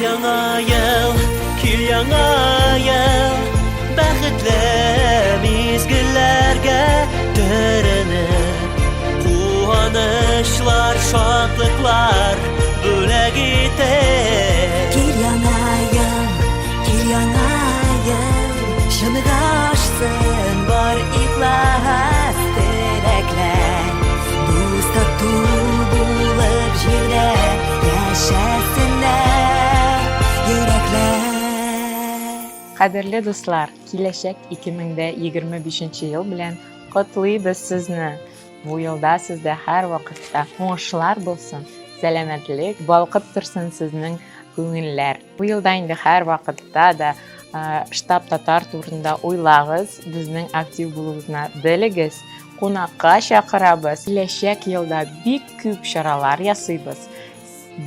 Кил яңа ел, кил яңа ел, бәхетле мизгелләргә төренеп, куанычлар, шатлыклар бүләк итеп. Кил яңа ел, кил яңа ел, чынга ашсын бар ихлас теләкләр. Дус тату булып җирдә яшәсеннәр йөрәкләр. Кадерле дуслар, киләчәк 2025 ел белән котлыйбыз сезне! Бу елда сездә һәрвакытта уңышлар булсын, сәламәтлек, балкып торсын сезнең күңелләр. Бу елда инде һәрвакытта да штаб татар турында уйлагыз, безнең актив булуыбызны белегез, кунакка чакырабыз. Киләчәк елда бик күп чаралар ясыйбыз.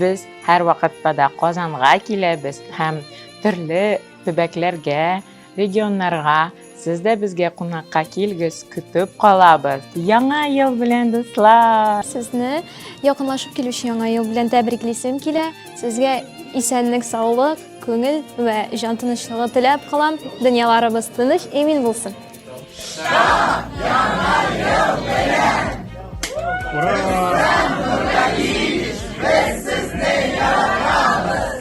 Без һәрвакытта да Казанга киләбез һәм төрле төбәкләргә, регионнарга сез дә безгә кунакка килгез, көтеп калабыз. Яңа ел белән, дуслар! Сезне якынлашып килүче яңа ел белән тәбриклисем килә. Сезгә исәнлек, саулык, күңел вә җан тынычлыгы теләп калам. Дөньяларыбыз тыныч, имин булсын. Яңа ел белән! Ура! Без сезне яратабыз!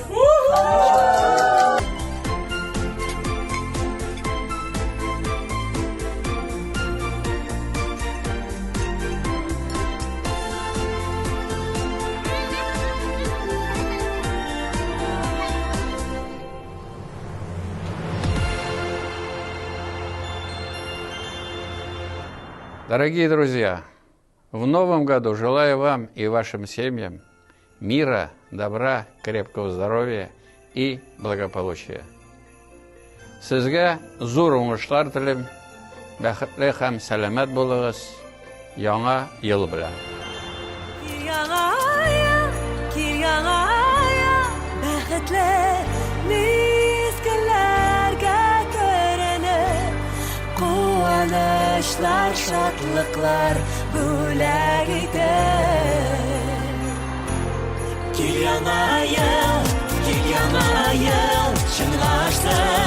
Дорогие друзья, в новом году желаю вам и вашим семьям мира, добра, крепкого здоровья и благополучия. Сезгә зур уңышлар телим, бәхетле һәм сәламәт булыгыз, яңа ел белән! Кил яңа ел, кил яңа ел, бәхетле мизгелләргә төренеп, куанычлар, шатлыклар бүләк итеп. Кил яңа ел, кил яңа ел, чынга ашсын.